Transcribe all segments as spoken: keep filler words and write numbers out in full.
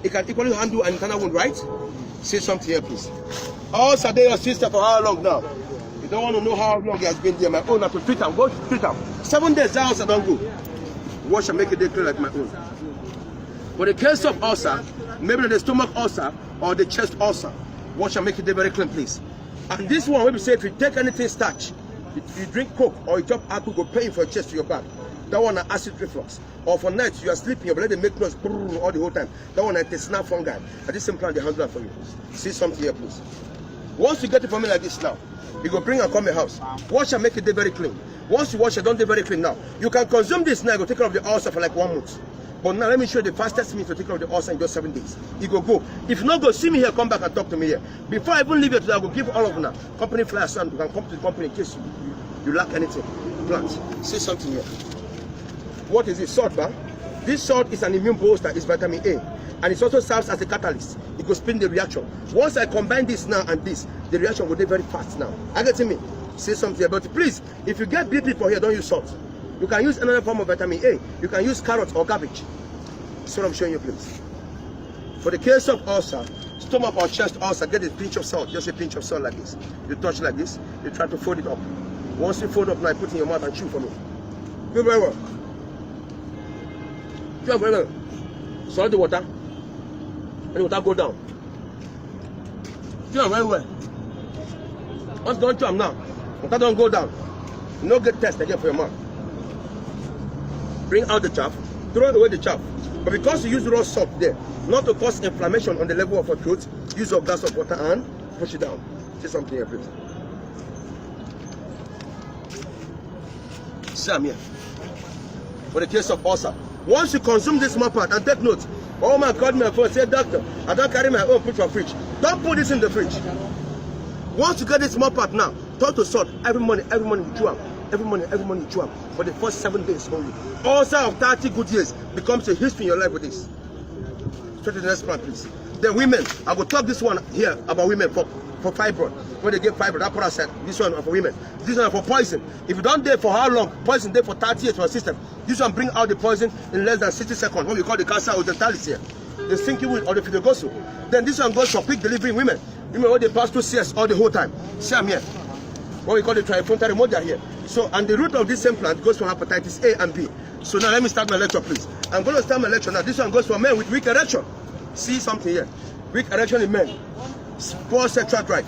It can equally handle an internal wound, right? Say something here, please. Ulcer dey your system for how long now? You don't want to know how long it has been there. My own, I have to treat am. Go treat am. Seven days, that ulcer don go. Wash and make it dey clean like my own. For the case of ulcer, maybe the stomach ulcer or the chest ulcer, wash and make it dey very clean, please. And this one, wey be say if you take anything starch, you, you drink Coke or you chop apple, go pain for your chest to your back. That one na acid reflux. Or for night, you are sleeping, your belle dey make noise brrr, all the whole time. That one na intestinal fungi. And this same plant dey handle am for you. See something here, please. Once you get it for me like this now, you go bring am come your house. Wash am, make it dey very clean. Once you wash it, don dey very clean now. You can consume this now, you go take care of the ulcer for like one month. But now let me show you the fastest means to take care of the ulcer in just seven days. E go go. If you no go, see me here, come back and talk to me here. Before I even leave here today, I go give all of una company flyer so you can come to the company in case you, you lack anything. Plant. See something here. What is it? Salt, ba? This salt is an immune booster, it's vitamin A. And it also serves as a catalyst. It go speed the reaction. Once I combine this now and this, the reaction go dey very fast now. Are you getting me? Say something here. But please, if you get B P for here, don't use salt. You can use another form of vitamin A. You can use carrot or cabbage. That's what I'm showing you, please. For the case of ulcer, stomach or chest ulcer, get a pinch of salt. Just a pinch of salt like this. You touch like this. You try to fold it up. Once you fold up now, put in your mouth and chew for me. Chew very well. Chew very well. Swallow the water. Let the water go down. Chew am well well. Once you don chew am now, water don go down. No get taste again for your mouth. Bring out the chaff, throw away the chaff. But because you use raw salt there, not to cause inflammation on the level of your throat, use a glass of water and push it down. See something here, please. See am here. For the case of ulcer, once you consume this small part, and take note, one man called me on phone, say, "Doctor, I don carry my own put for fridge." Don't put this in the fridge. Once you get this small part now, turn to salt. Every morning, every morning you chew am. Every morning, every morning you chew am. For the first seven days only. Ulcer of thirty good years becomes a history in your life with this. Straight to the next plan, please. The women, I go talk this one here about women for, for fibroid. When they get fibroid, that part I said, this one for women. This one for poison. If you don dey for how long, poison dey for thirty years for your system. This one bring out the poison in less than sixty seconds, what we call the cancer orientalis here. The sinking wound or the fibrinogen. Then this one goes for quick delivery in women. Women wey dey pass through C S all the whole time. See am here. What we call the trifrontal pneumonia here. So, and the root of this same plant goes for hepatitis A and B. So now let me start my lecture, please. I'm gonna start my lecture now. This one goes for men with weak erection. See something here. Weak erection in men. Poor sexual drive.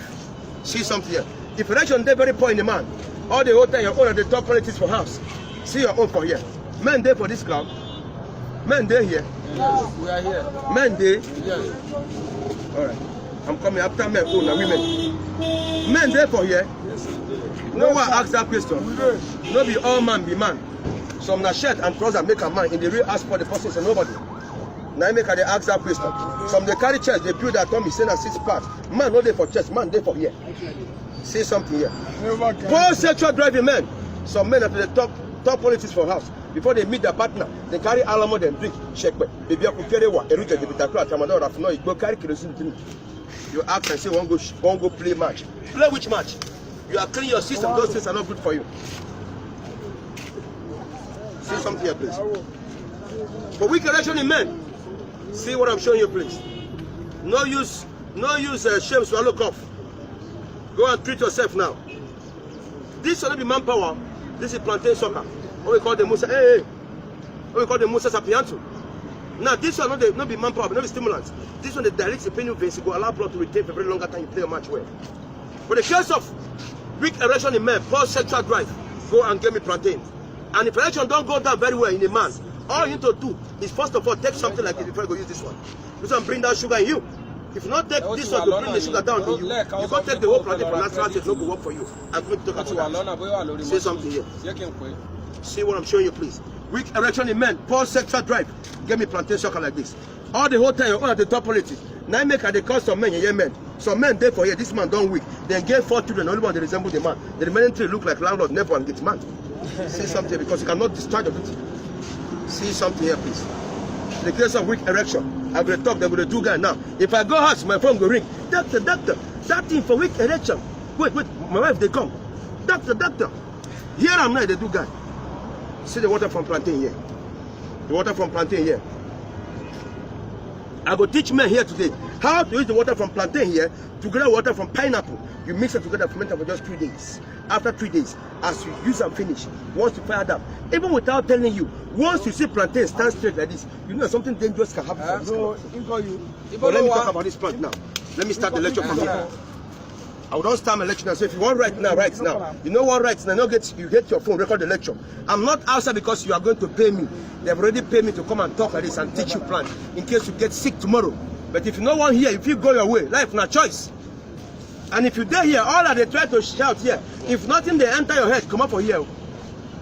See something here. If erection dey very poor in a man, all the whole time your own are the top qualities for house. See your own for here. Men dey for this ground. Men dey here. Yes, we are here. Men dey. Yes. All right. I'm coming after men own na women. Men dey for here. Yes, we do. No one ask that question. No be all man be man. Some na shirt and trouser make a man. In the real ask for the person say nobody. Na im make I dey ask that question. Some dey carry chest, dey build their tummy, say na six pack. Man no dey for chest, man dey for here. Say something here. Poor sexual driving men. Some men have the top top politics for house. Before they meet their partner, they carry alamo, dem drink. Shekpe, baby, akukere wa, erute, baby, takura, tramadol, rafino, igbo, carry kerosene drink. You ask and say, "Wan go, sh- wan go play match." Play which match? You are clean your system. Those things are not good for you. See something here, please. For weak erection in men, see what I'm showing you, please. No use, no use uh, shame swallow cough. Go and treat yourself now. This one no be manpower. This is plantain sucker. What we call the Musa. Hey, hey. What we call the Musa Sapianto. Now this one no dey no be manpower, no be stimulant. This one dey direct the pineal veins. E go allow blood to retain for a very longer time. You play your match well. For the case of weak erection in men, poor sexual drive, go and get me plantain. And if erection don go down very well in a man, all you need to do is first of all take something like it before you go use this one. This one bring down sugar in you. If you no take this one to bring the sugar down in you, you go take the whole plantain for natural state, no go work for you. I'm going to talk Ó ti wà about that. Lọ́nà bóyá wà lórí Say mọ́tò. Something here. Jẹ́ kí n pè é. See what I'm showing you, please. Weak erection in men, poor sexual drive. Get me plantain sucker like this. All the whole time you're at the top politics. Now make I dey call some men, yeah, men. Some men dey for here. This man don weak. Then get four children. Only one dey resemble the man. The remaining three look like landlord, neighbor, and gate man. Say something because you cannot discharge of it. See something here, please. The case of weak erection. I go dey talk, they go dey do guy now. If I go house, my phone go ring. "Doctor, doctor, that thing for weak erection." Wait, wait, my wife dey come. "Doctor, doctor." Here am now, they do guy. See the water from plantain here. The water from plantain here. I go teach men here today how to use the water from plantain here to get water from pineapple. You mix it together, ferment it for just three days. After three days, as you use and finish, once you fire down, even without telling you, once you see plantain stand straight like this, you know something dangerous can happen. Uh, so, but let me talk about this plant now. Let me start the lecture from here. I will not start my lecture now. So if you want right now, right now. You know what, right now, no get, you get your phone, record the lecture. I'm not outside because you are going to pay me. They've already paid me to come and talk like this and teach you plant in case you get sick tomorrow. But if you no wan hear, if you go your way, life na choice. And if you dey here, all I dey try to shout here, if nothing dey enter your head, comot for here.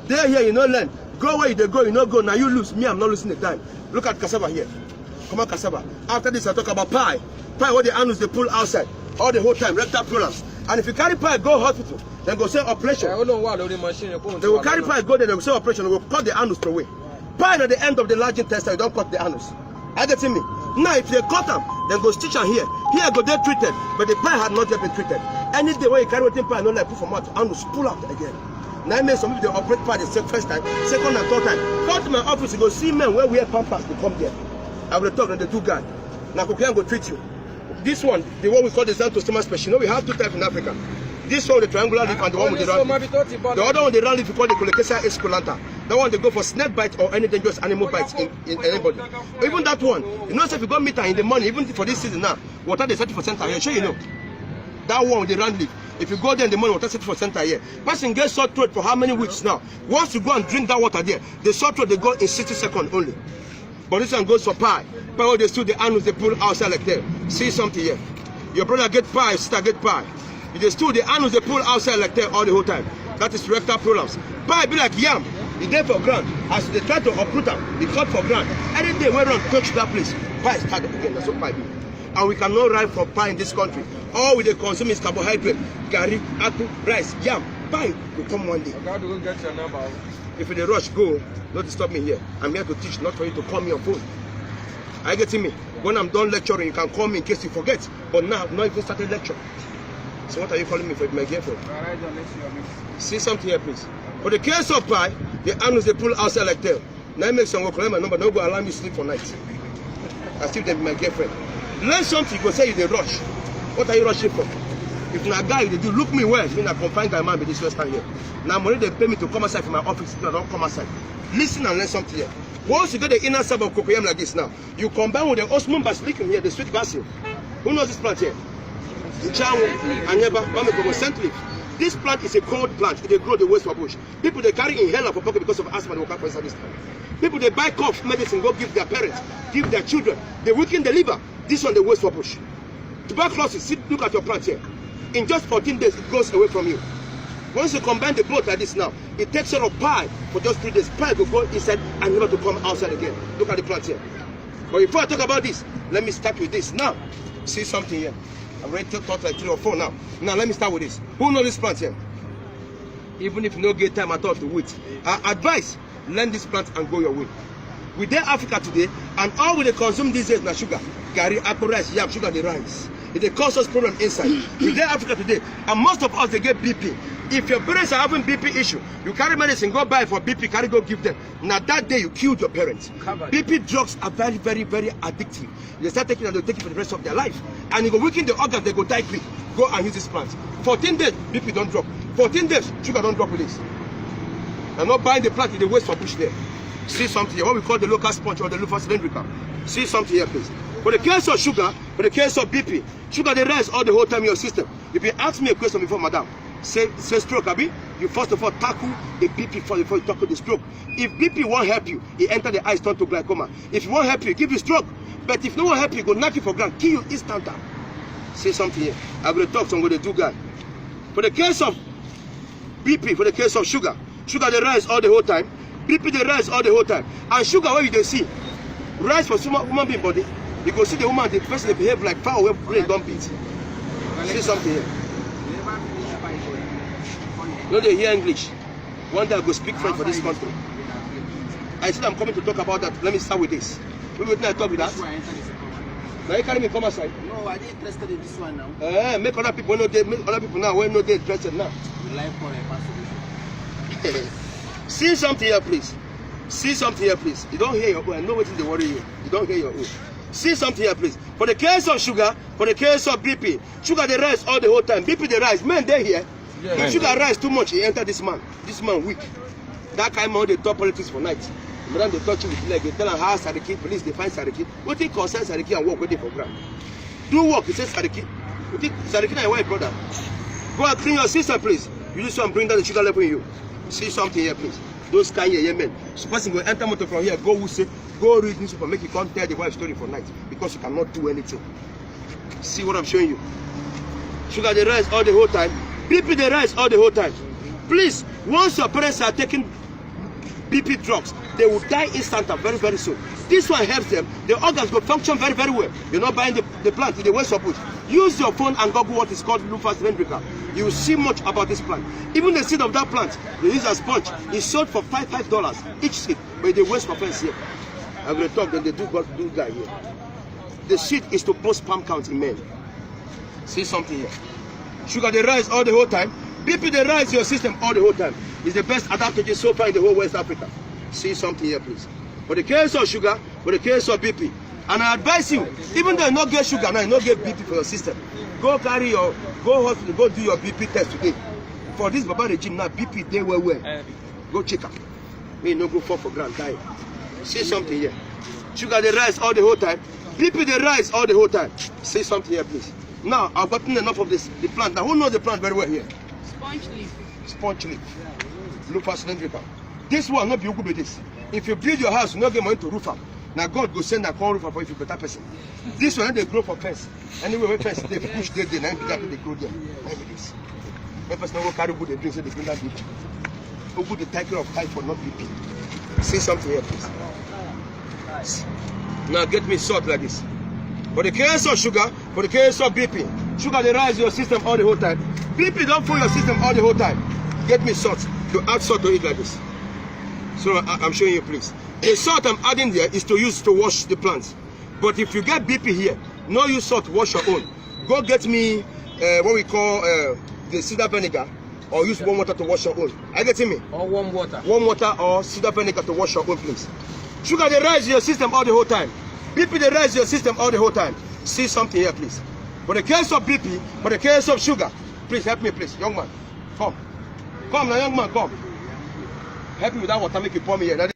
Dey here, you no learn. Go where you dey go, you no go. Now you lose. Me, I'm not losing the time. Look at cassava here. Come on, cassava. After this, I talk about pie. Pie where the anus dey pull outside all the whole time, rectal prolapse. And if you carry pie go hospital, dem go say operation. Ẹ, ó lóun wà lórí machine, kóun ti wà lọ́nà. They will carry pie go there, they will say operation, they will cut the anus away. Pie na the end of the large intestine, you don cut the anus. Are you getting me? Now, if they cut am, dem go stitch am here. Here go dey treated, but the pie had not yet been treated. Any day wey you carry wetin pie no like put for mouth, anus pull out again. Na im make some people dey operate pie the se-, first time, second and third time. Come to my office, you go see men wey wear pampers dey come there. I will talk, dem dey do guy. Na cocaine go treat you. This one, the one we call the xanthostoma species. You know, we have two types in Africa. This one with the triangular leaf and the one with the round leaf. The other one, the round leaf, we call the Colocasia esculenta. That one, they go for snake bite or any dangerous animal bites in, in anybody. Even that one, you know, say if you go meet her in the morning, even for this season now, water dey set for center here. Sure, you know. That one with the round leaf. If you go there in the morning, water set for center here. Person get sore throat for how many weeks now? Once you go and drink that water there, the sore throat dey go in sixty seconds only. But this one goes for pie. Pie wey dey stool the anus dey pull outside like that. See something here. Your brother get pie, sister get pie. You dey stool the anus dey pull outside like that all the whole time. That is rectal prolapse. Pie be like yam. E dey for ground. As you dey try to uproot am, e cut for ground. Any day wey run touch that place, pie start up again. Na so pie be. And we cannot ride for pie in this country. All we dey consume is carbohydrate, garri, akpu, rice, yam. Pie go come one day. Oga, do go get your number. If you dey rush, go. No disturb me here. I'm here to teach, not for you to call me on phone. Are you getting me? When I'm done lecturing, you can call me in case you forget. But now I've not even started lecture. So what are you calling me for? My girlfriend. All right, John, let's see your mix. See something here, please. For the case of pie, the anus dey pull outside like tail. Na im make some go collect my number, no go allow me sleep for night. As if dem be my girlfriend. Learn something, you go say you dey rush. What are you rushing for? If na guy you dey do, look me well. Me na confined guy man be this wey stand here. Na money dem pay me to come outside for my office, I don come outside. Listen and learn something here. Once you get the inner side of cocoyam like this now, you combine with the osmum basilikum here, the sweet basil. Who knows this plant here? Nchanwu, Anyeba, Bamikobo, scent leaf. This plant is a cold plant. E dey grow the waste for bush. People dey carry inhaler for pocket because of asthma, they waka for inside this plant. People dey buy cough medicine, go give their parents, give their children. They weaken the liver. This one dey waste for bush. Tuberculosis, see, look at your plant here. In just fourteen days, it goes away from you. Once you combine the both like this now, it takes care of pie for just three days. Pie go go inside and never to come outside again. Look at the plant here. But before I talk about this, let me start with this now. See something here. I've already talked like three or four now. Now let me start with this. Who know this plant here? Even if you no get time at all to wait, I advise, learn this plant and go your way. We dey Africa today, and all we dey consume these days na sugar. Garri, akpu, rice, yam, sugar dey rise. E dey cause us problem inside. We dey Africa today, and most of us dey get B P. If your parents are having B P issue, you carry medicine, go buy for B P, carry go give them. Na that day you killed your parents. B P drugs are very, very, very addictive. They start taking and they take it for the rest of their life. And e go weaken the organs, they go die quick. Go and use this plant. Fourteen days, B P don drop. Fourteen days, sugar don drop with this. They're not buying the plant, they waste for bush there. See something here, what we call the local sponge or the local cylindrical. See something here, please. For the case of sugar, for the case of B P, sugar dey rise all the whole time in your system. You been ask me a question before, madam. Say, say stroke, abi? You first of all tackle the B P first before you tackle the stroke. If B P wan help you, e enter the eyes, turn to glaucoma. If e wan help you, give you stroke. But if e no wan help you, e go knack you for ground, kill you instanta. Say something here. I go dey talk, some go dey do guy. For the case of B P, for the case of sugar, sugar dey rise all the whole time. B P dey rise all the whole time. And sugar wey you dey see, rise for human, human being body, you go see the woman, the person dey behave like fowl wey brain don beat. See something here. No dey hear English. One day I go speak French for this country. I said I'm coming to talk about that. Let me start with this. Wait, wetin I talk with that? Now you carry me come outside. No, I dey interested in this one now. Eh, make other people know they, make other people now wey no dey interested now. You like for a pastor. See something here, please. See something here, please. You don hear your own. I know wetin dey worry you. You don hear your own. See something here, please. For the case of sugar, for the case of B P, sugar dey rise all the whole time. B P dey rise. Men dey here. If sugar rise too much, e enter this man. This man weak. That kind man dey talk politics for night. Madam dey touch you with leg. Dey tell am how Sariki, police dey find Sariki. Wetin concern Sariki and work wey dey for ground? Do work, you say Sariki. You think Sariki na your wife, brother? Go and clean your system, please. You do some bring down the sugar level in you. See something here, please. Those kind yeye men. So person go enter motor from here, go who say, go read newspaper, make you come tell the wife story for night because you cannot do anything. See what I'm showing you. Sugar dey rise all the whole time. B P dey rise all the whole time. Please, once your parents are taking B P drugs, they will die instant and very, very soon. This one helps them. The organs go function very, very well. You're not buying the, the plant, they waste of it. Use your phone and Google what is called Lufas Vendrica. You will see much about this plant. Even the seed of that plant, they use as sponge. It's sold for five, five dollars each seed, but they waste for fence here. I'm going to talk, then they do God, do guy here. The seed is to boost sperm count in men. See something here. Sugar dey rise all the whole time. B P dey rise your system all the whole time. It's the best adaptogen so far in the whole West Africa. See something here, please. For the case of sugar, for the case of B P, and I advise you, even though you no get sugar now, you no get B P for your system, go carry your, go hospital, go do your B P test today. For this Baba regime now, B P dey well well. Go check am. May you no go fall for ground die. See something here. Sugar dey rise all the whole time. B P dey rise all the whole time. See something here, please. Now, I've gotten enough of this, the plant. Now, who knows the plant very well here? Sponge leaf. Sponge leaf. Lufas cylindrica. This one no be ugu be this. If you build your house, you no get money to roof am. Na God go send am come roof am for you if you better person. This one no dey grow for fence. Anywhere wey fence dey, bush dey there, na im be that dey grow there. Na im be this. When person no go carry ugu dey drink, say dey bring am B P. Ugu dey take care of typhoid, not B P. Say something here, please. Now get me salt like this. For the case of sugar, for the case of B P, sugar dey rise your system all the whole time. B P don full your system all the whole time. Get me salt. You add salt to it like this. So I, I'm showing you, please. The salt I'm adding there is to use to wash the plants. But if you get B P here, no use salt, wash your own. Go get me uh, what we call uh, the cedar vinegar, or use warm water to wash your own. Are you getting me? Or warm water. Warm water or cedar vinegar to wash your own, please. Sugar dey rise your system all the whole time. B P dey rise your system all the whole time. See something here, please. For the case of B P, for the case of sugar, please help me, please, young man. Come, come now, young man, come. Help me with that water, make you pour me here. Now,